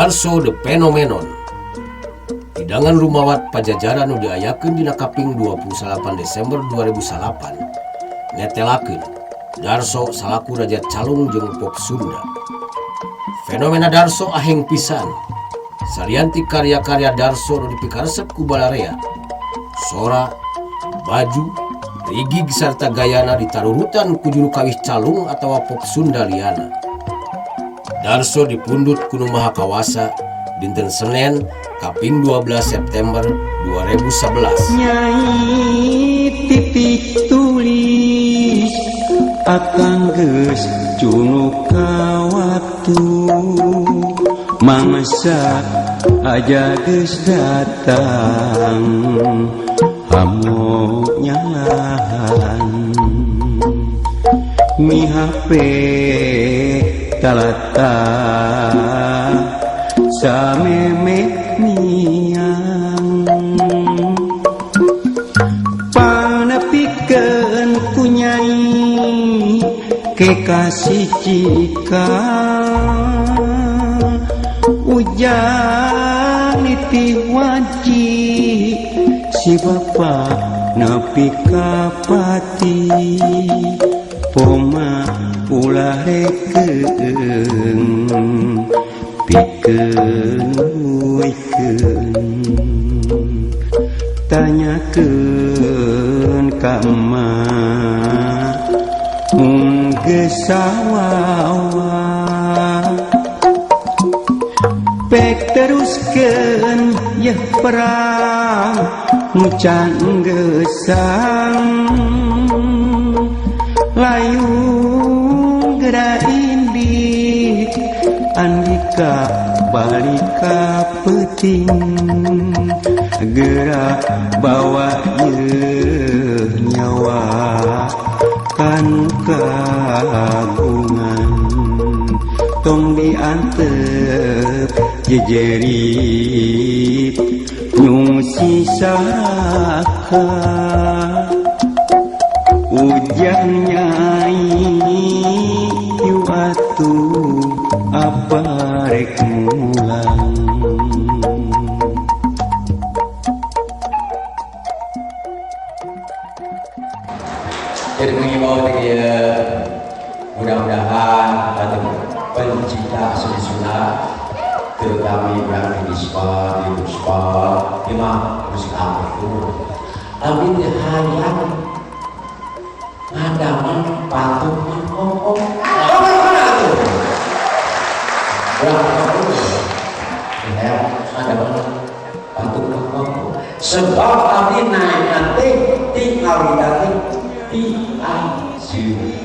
Darso the Phenomenon. Hidangan Rumawat Pajajaran nu diayakeun dina kaping 28 Desember 2009 netelakeun Darso salaku raja calung jeung pop Sunda. Fenomena Darso aheng pisan. Salian ti karya-karya Darso nu dipikaresep ku balarea, sora, baju, rigig sarta gayana ditarurutan ku juru kawih calung atawa pop Sunda liana. Darso dipundut ku Nu Maha Kawasa dinten Senin kaping 12 September 2011. Nyai, titik tulis akang geus cunu ka waktu, mangsa aja geus datang, hamu nyalahan mi HP talata sameme miang panepikeun ku nyai kekasih jika ujang nitih wanci si bapa nepi ka pati. Poma ulah rekeung pikeun wikeun, tanyakeun ka emak mun geus sawawa. Pek teruskeun yeuh perang nu can geusang, layung gera indit andika balik ka peuting, geura bawa yeuh nyawa kan kagungan, tong diantep jejerit nyungsi saraka. Ujang nyai, yu atuh apa rek mulang. Jadi mengimbau ya, mudah-mudahan ada pencipta seni Sunda, terutama orang di Spa, di Puspa, di mah musik itu. Abdi teh hayang ngadamel patung Mang Koko. Oh, mana tuh? Urang hayang ngadamel patung Mang Koko. Sebab abdi naik nanti ti kawitan ti anjeun.